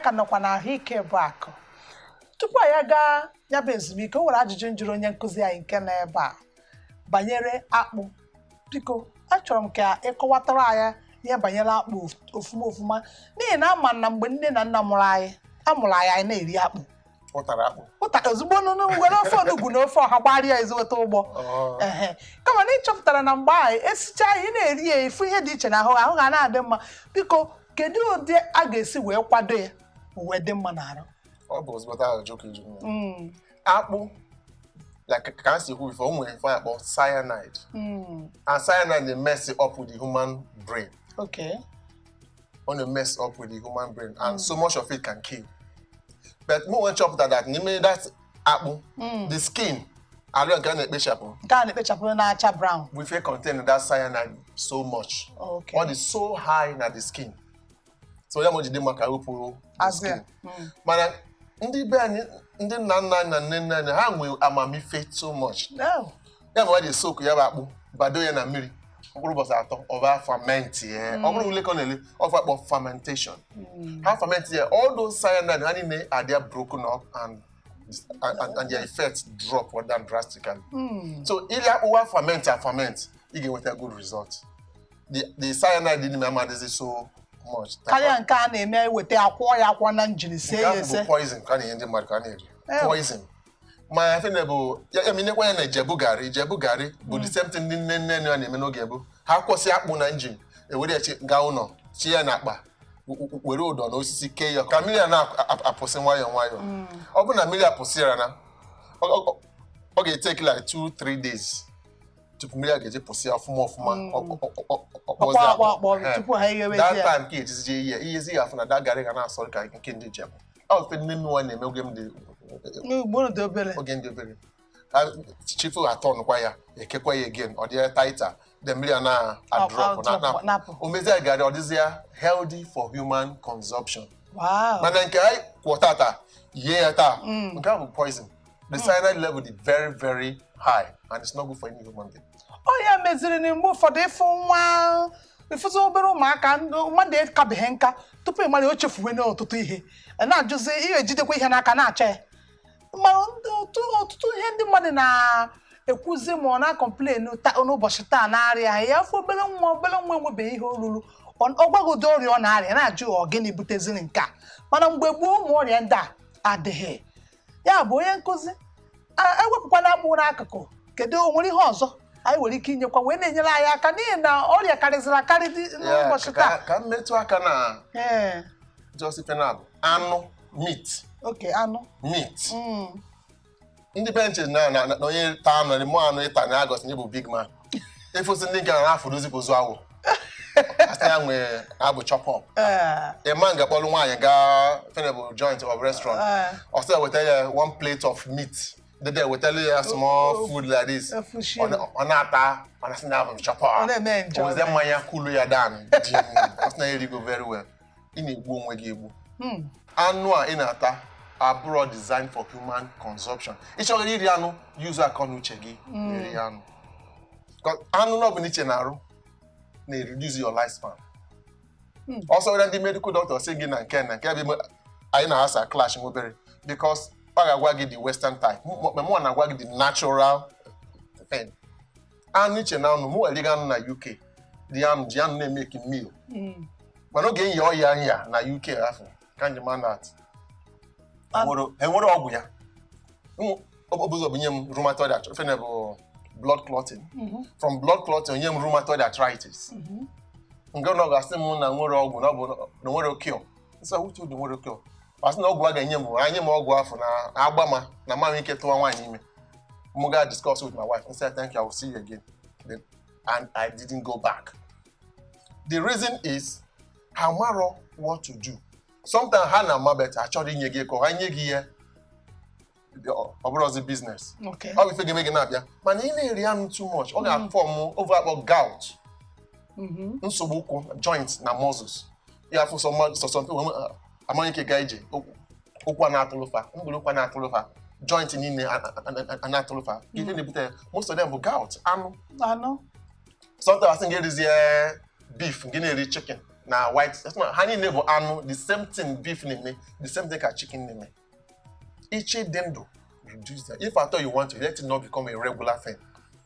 Anyị ka nọkwa na Ahụike bụ Akụ. Tupu anyị aga ya bụ ezumike, o nwere ajụjụ m jụrụ onye nkụzi anyị nke nọ ebe a banyere akpụ. Biko, achọrọ m ka ịkọwatara anyị ihe banyere akpụ ofuma ofuma, n'ihi na ama na mgbe nne na nna mụrụ anyị, amụrụ anyị, anyị na-eri akpụ. Ụtara akpụ. Ụta ozugbo nụnụ, were ofe onugbu na ofe ọha gbarịa ezigbote ụgbọ. Ehe, kama na ị chọpụtara na mgbe ahụ esicha ya, ị na-eri ya, efu ihe dị iche na ahụ ahụ ga na-adị mma. Biko, kedu ụdị a ga-esi wee kwado ya o wee dị mma n'arụ? Ọ bụ ezigbote ajụjụ ka iju m. Akpụ, like ka m si kwu before, o nwere ife a na-akpọ cyanide, and cyanide dey mess up with the human brain. Ọ na-mess up with the human brain, and so much of it can kill. But mụ nwee chọpụta that n'ime that akpụ, the skin arụ nke a na-ekpechapụ, Nke a na-ekpechapụ na-acha brown. we fit contain that cyanide so much. Ọ dị so high na the skin, so ya ma o ji dị mma ka wepụ the Azụ ya. skin. Mana ndị be anyị, ndị nna nna anyị na nne nne anyị, ha nwee amamife so much. Oh. Ya ma ọ ji soak ya bụ akpụ, bado ya na mmiri mkpụrụ ụbọchị 3, ọ bụ ferment ya. Ọ bụrụ ule ka ọ na-ele, ọ bụ akpọ fermentation. Ha ferment ya, all those cyanide ha niile are there broken up and their effect drop or down drastically. So ili akpụwa ferment a ferment, ị ga-enweta good result. The cyanide dị n'ime amadịzi so much. Karịa nke a na-eme, eweta akwọ ya akwọ na njin sie Nke ya ahụ ese. bụ poison ka a na-enye ndị mmadụ ka a na-eri. Ew. Poison. Ma ife na bụ ya eminekwa ya na Ijebu garị. Ijebu garị bụ the same thing ndị nne nne nne ha na-eme n'oge bụ ha kwụsị akpụ na engine, ewere ya gaa ụlọ, chi ya n'akpa, were ụdọ na osisi kee ya ka mmiri a na-apụsị nwayọọ nwayọọ. Ọ bụrụ na mmiri apụsịra na ọ ga-etake like 2-3 days tupu mmiri a ga-eji pụsị ya ọfụma ọfụma. Ọkpọ Ọkpọzi akpọ akpọ. akpọ tupu ha eghewezi That ya. time ka ejizi ihe ihezi ya afụ na that garị ga na-asọ ka nke ndị Ijebu. Ọ ife nne nne nwa na-eme oge m dị Ugboro dị obere. Oge ndị obere. Chifu atọ nụkwa ya, ekekwa ya again, ọ dị tighter, the mmiri a na-adrop. Drop, napụ. O mezie garị, ọ dịzịa healthy for human consumption. Mana nke anyị kwọ tata yie ya taa, nke ahụ bụ poison. The cyanide level dị very very high and it's not good for any human being. Ọ ya meziri na mgbe ụfọdụ ịfụ nwa, ịfụzi obere ụmụaka, mmadụ ekabeghị nka, tupu ị mara ya, o chefuwe n'ọtụtụ ihe. Ị na-ajụzi ihe, ejidekwa ihe n'aka na-achọ ya. Mana ọtụtụ ihe ndị mmadụ na-ekwuzi ma ọ na-acomplain n'ụbọchị taa na-arịa ya afọ, obere nwa, obere nwa enwebeghị ihe olulu, ọ gwagodo ọrịa ọ na-arịa, na-ajụ ọ gịnị buteziri nke a. Mana mgbe gboo, ụmụ ọrịa ndị a adịghị. Ya bụ, onye nkụzi, ewepụkwana akpụ n'akụkụ, kedu o nwere ihe ọzọ anyị nwere ike inyekwa wee na-enyere anyị aka, n'ihi na ọrịa karịzịrị akarị dị n'ụbọchị taa? Ka m metụ aka na just ife na bụ anụ, meat. Oke anụ. Meat. Ndị benches na onye taa anụ mụ anụ ịta na agọsị na bụ big man. Efosi ndị nke na na-afụdozi ka ozu awụ, asị ya nwee abụ chop up. A man ga-akpọrọ nwaanyị gaa fenable joint or restaurant. Ọ sị weta ya one plate of meat, dede wetara ya small food like this. Efushie. Ọ na-ata, ọ na-asị na abụ chop up. Ọ na-eme enjoy. O wezie mmanya kulu ya down dim, ọ sị na ya erigo very well. Ị na-egbu onwe gị egbu. Anụ a ị na-ata abụrọ designed for human consumption. Ị chọrọ iri anụ, use akọ na uche gị eri anụ. 'Cause anụ na ọbụla iche na-arụ na-reduce your lifespan. Ọsọ were ndị medical doctor sị gị na nke bụ anyị na-asa clash nwa obere, because ọ ga-agwa gị the western type, ma mụ na-agwa gị the natural thing. Anụ iche na anụ, mụ were anụ na UK dị, anụ ji anụ na-emeki meal. Mana oge nyi ọya nya na UK afọ ka njem anat enwere ọgwụ ya. Ọ bụ nye m rheumatoid arthritis, bụ blood clotting. From blood clotting, nye m rheumatoid arthritis. Nke na ọ ga-asị m na nwere ọgwụ, na ọ bụ na nwere cure. Nsị wuche ụdị nwere cure, asị na ọgwụ a ga-enye m bụ anyị m ọgwụ afọ na agba ma na mama ike tụwa nwaanyị ime. M ga discuss with my wife and say, "Thank you, I will see you again." Then, and I didn't go back. The reason is ha marọ what to do. Sometimes ha na-ama better, achọrọ inye gị ego. Ha nye gị ya, ọ bụrụzi business. Ọ bụ ife ga-eme gị na-abịa. Mana ị na-eri anụ too much, ọ ga-aform over akpọ gout. Nsogbu ụkwụ, joint na muscles ya. Afụ sọ people amaghị ike gaa ije, ụkwụ a na-atụlụfa mkpụrụ, ụkwụ a na-atụlụfa, joint niile a na-atụlụfa. Ife na-ebute ya, most of them bụ gout, anụ. Anụ. Sometimes asị gị erizie beef, gị na-eri chicken. Na white, ha niile bụ anụ. The same thing beef na-eme, the same thing ka chicken na-eme. Iche dị ndụ, reduce that. If at all you want to, let it not become a regular thing.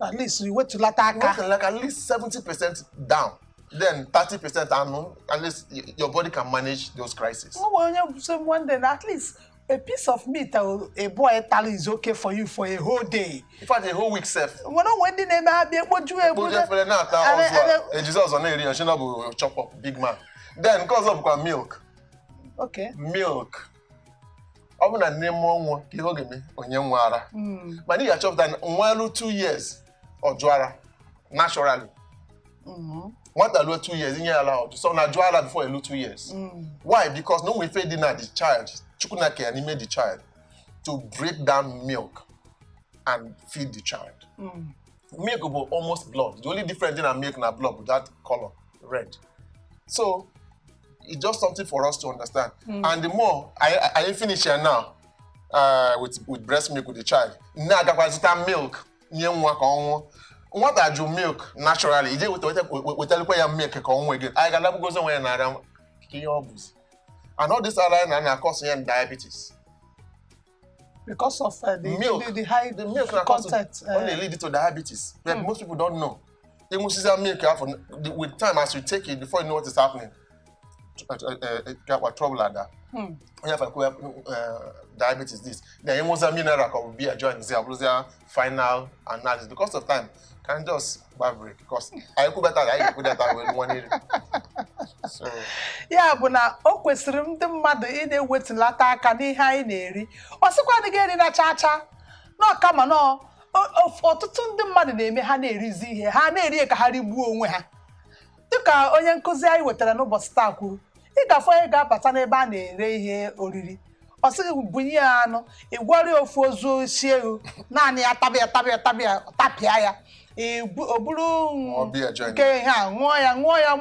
At least iwetulata aka. Something like at least 70% down, then 30% anụ. At least your body can manage those crises. O nwere onye sị m one day na at least a piece of meat a boy tara is okay for you for a whole day. In fact, a whole week sef. Nwere onwe ndị na-eme ha bịa ekpoju egbu. Kpoju efere na-ata ọzọ a, ejizi ọzọ na-eri ya, shi na ọ bụ chop up big man. Then nke ọzọ bụkwa milk. Milk, ọ bụ na nne mụọ nwa, ka ihe ọ ga-eme onye nwa ara, mana ị ga-achọpụta na nwa elu 2 years, ọ jụ ara naturally. Nwata luo 2 years, inye ya ala, ọjụ so na jụ ara before elu 2 years. Why? Because na o nwere ife dị na the child, Chukwu na ya n'ime the child to break down milk and feed the child. Milk bụ almost blood. The only difference dị na milk na blood bụ that color red. So it's just something for us to understand. And the more I finish here now with breast milk with the child, na-agakwa zụta milk nye nwa ka ọ ṅụọ. Nwata jụ milk naturally, ije wetalụkwa ya milk ka ọ ṅụọ again, anyị ga-alabụgozi onwe ya na ara ka ihe ọ bụzi. And all this ara na na-akọsụ ya diabetes. Because of the, Milk. the high The milk na-akọsụ content. ọ na-lead to diabetes, but most people don't know. Ịṅụsịzịa milk afọ, with time, as you take it, before you know what is happening, gakwa trouble ada onye afọ ekwe diabetes this. Then ịṅụzia mineral ka ọ bụ beer join zi, abụrụzia final analysis. Because of time, can just gba break, because anyị kwu better, anyị ga-ekwu data wee nwa n'iru. So Ya bụ na o kwesịrị ndị mmadụ ị na-ewetulata aka n'ihe anyị na-eri. Ọ sịkwa adịghị eri na chaa chaa nọ, kama nọ ọtụtụ ndị mmadụ na-eme, ha na-erizi ihe ha na-eri ya ka ha rigbuo onwe ha. Dịka onye nkụzi anyị wetara n'ụbọchị taa kwuru, ị ga-afụ onye ga-abata n'ebe a na-ere ihe oriri, ọ sịghị bunye ya anụ, ị gwọrọ ya ofu ozu isi ewu naanị ya, tabịa tabịa tabịa tapịa ya, o buru Ṅụọ beer join. nke ihe a, ṅụọ ya, ṅụọ ya,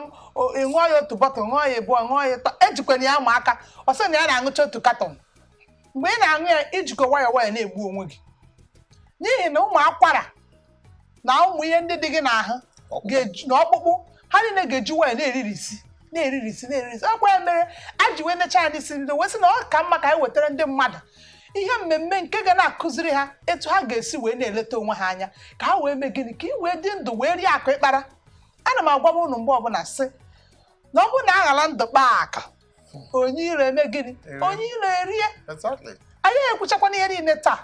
ị ṅụọ ya otu bọtụl, ṅụọ ya abụọ, ṅụọ ya ịtọ, ejikwana ya ama aka. Ọ sị na ya na-aṅụcha otu katọn. Mgbe ị na-aṅụ ya, ijikọ nwayọọ nwayọọ na-egbu onwe gị, n'ihi na ụmụ akwara na ụmụ ihe ndị dị gị n'ahụ Ọkpụkpụ. na ọkpụkpụ ha niile ga-eji nwayọọ na-eririsi, na-eririsi, na-eririsi. Ọkwa ya mere a ji wee necha ya n'isi mbido, wee sị na ọ ka mma ka anyị wetara ndị mmadụ ihe mmemme nke ga na-akụziri ha etu ha ga-esi wee na-eleta onwe ha anya, ka ha wee mee gịnị, ka ị wee dị ndụ wee rie akụ ịkpara. Ana m agwa unu mgbe ọbụla sị na ọ bụrụ na aghara ndụ kpaa akụ, onye iro eme gịnị? Erie. Onye iro erie. Anyị ekwuchakwana ihe niile taa,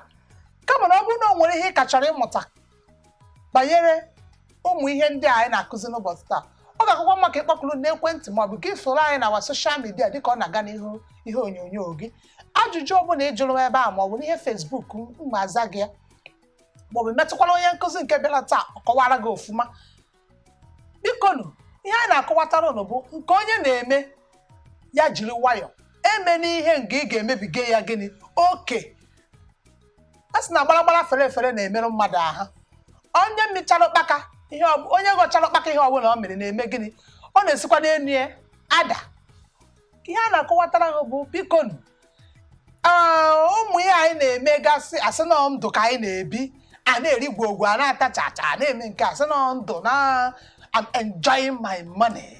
kama na ọ bụrụ na o nwere ihe ị ka chọrọ ịmụta banyere ụmụ ihe ndị a anyị na-akụzi n'ụbọchị taa, ọ ga-akwụkwọ maka ịkpọkụrụ n'ekwentị maọbụ ka ị soro anyị na wa social media dịka ọ na-aga n'ihu ihe onyonyo gị. Ajụjụ ọbụla ị jụrụ m ebe a maọbụ n'ihe Facebook m, ma aza gị ya, maọbụ metụkwala onye nkụzi nke bịara taa, ọ kọwara gị ofụma. Bikonu, ihe anyị na-akọwatara ụnụ bụ nke onye na-eme ya jiri nwayọọ eme n'ihe nke ị ga-emebiga ya gịnị oke. A sị na gbaragbara fere efere na-emerụ mmadụ ahụ. Onye mịchara ụkpaka ihe onye ghọchara ụkpaka, ihe ọbụla ọ mere na-eme gịnị? Ọ na-esikwa n'elu ya ada. Ihe a na-akọwatara gị bụ, bikonu, ụmụ ihe anyị na-eme gasị, asị na ndụ ka anyị na-ebi, a na-eri gwogwo, a na-ata chacha, a na-eme nke asị na ndụ na I'm enjoying my money.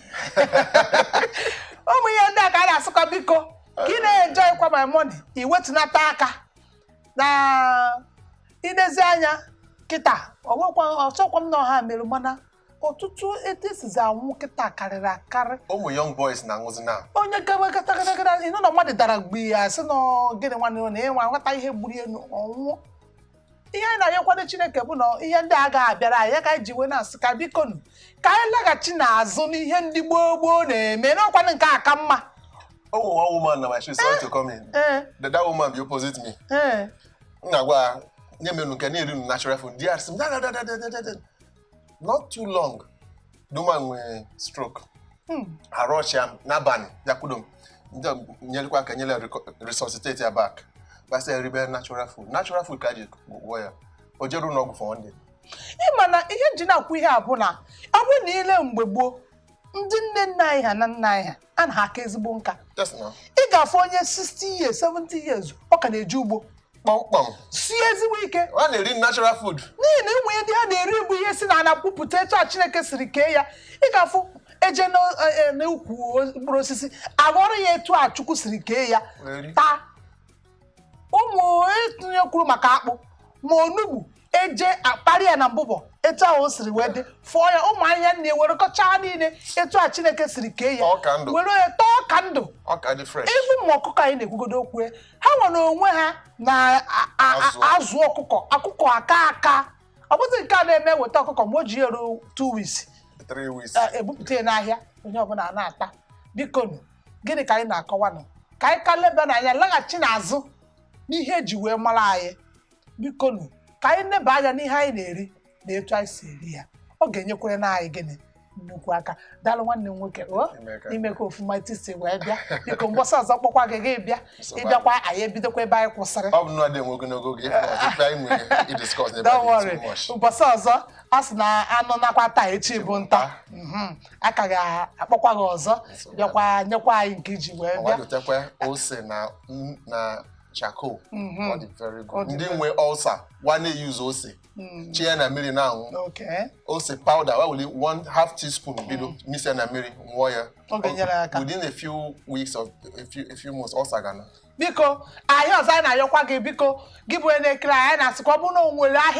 Ụmụ ihe ndị a ka a na-asịkwa, biko, ka ị na-enjoykwa my money, iwetunata aka na ilezi anya kịta. Ọnwekwa ọchọkwa m na ọha mere, mana ọtụtụ etu esizi anwụ kịta karịrị akarị. Ụmụ young boys na-aṅụzi na Onye gawa gatagatagata, ịnụ na mmadụ dara gbi ya, sị na ọ gịnị nwanne, na ịnwa nghọta ihe gburu elu ọnwụọ. Ihe anyị na-arịọkwado Chineke bụ na ihe ndị a agaghị abịara anyị ya, ka anyị ji wee na-asị ka bikonu, ka anyị laghachi n'azụ n'ihe ndị gboo gboo na-eme n'ọkwanụ nke a ka mma. Oh, one woman na my street, sorry to come in. That woman be opposite me. M na-agwa ya nye menu nke na-eri nu natural food. Di ya sị m da da da da da da da. Not too long, the woman nwere stroke. Arụ ọchị ya n'abalị bịakwudo m, ndị a nyelekwa aka nyere ya resuscitate ya back. Gbasa ya ribe natural food, natural food ka a ji gwọ ya. O jere ụlọ ọgwụ for one day. Ịma na ihe nji na-akwụ ihe a bụ na ọ bụrụ na ile mgbe gboo, ndị nne nna anyị ha na nna anyị ha a na ha aka ezigbo nka. Just now. Ị ga-afụ onye 60 years, 70 years, ọ ka na-eji ugbo Kpọmkpọm. sie ezigbo ike. Ọ na-eri natural food. N'ihi na ụmụ ihe ndị ha na-eri bụ ihe si na ana kwupụta etu a Chineke siri kee ya. Ị ga-afụ Eje n'ukwu mkpụrụ osisi, aghọrọ ya etu a Chukwu siri kee ya. Eri. Taa ụmụ etinye kwuru maka akpụ ma onugbu, eje akparị ya na mbụbọ etu ahụ o siri wee dị, fụọ ya, ụmụ ahịhịa nne werekọchaa niile etu a Chineke siri kee ya. Ọka ndụ. Were ya taa ọka ndụ. Ọka dị fresh. Ịbụ ma ọkụkọ anyị na-ekwugodo okwu ya, ha nwere onwe ha Azụ. na-azụ ọkụkọ, akụkọ aka aka. Ọ bụzi nke a na-eme, weta ọkụkọ ma o ji ya ruo 2 weeks, 3 weeks. Ebupụta ya n'ahịa, onye ọbụla a na-ata. Biko nụ, gịnị ka anyị na-akọwa nụ? Ka anyị ka leba n'anya, laghachi n'azụ n'ihe eji wee mara anyị. Biko nụ, ka anyị neba anya n'ihe anyị na-eri na etu anyị si eri ya. Ọ ga-enyekwere na anyị gịnị nnukwu aka. Daalụ, nwanne m nwoke o. Imeka. Imeka ofuma etu wee bịa. Biko, mgbọsị ọzọ kpọkwa gị, gị bịa. Nsogbu. Ịbịakwa, anyị ebidokwa ebe anyị kwụsịrị. Ọ bụ nnọọ dị enwe ogologo oge ife anyị nwere idiscuss n'ebe Don't a dị worry. too much. Ụbọchị ọzọ, a sị na anụ nakwa taa, echi bụ nta. A ka ga-akpọkwa gị ọzọ. Nsogbu. Bịakwa nyekwa anyị nke iji wee Ọwa bịa. dotekwa ose na charcoal. Ọ dị very Ọ good. dị Ndị very- nwe ulcer wa na-use ose chie na mmiri na-aṅụ. Ose powder wa wuli one half teaspoon, bido mix ya na mmiri, ṅụọ ya. Ọ ga-enyere aka. Within a few weeks or a few months, ulcer gana. Biko, ahịa ọzọ anyị na-ayọkwa gị, biko, gị bụ onye na-ekiri anyị, anyị na-asịkwa ọ bụrụ na o nwere ahịa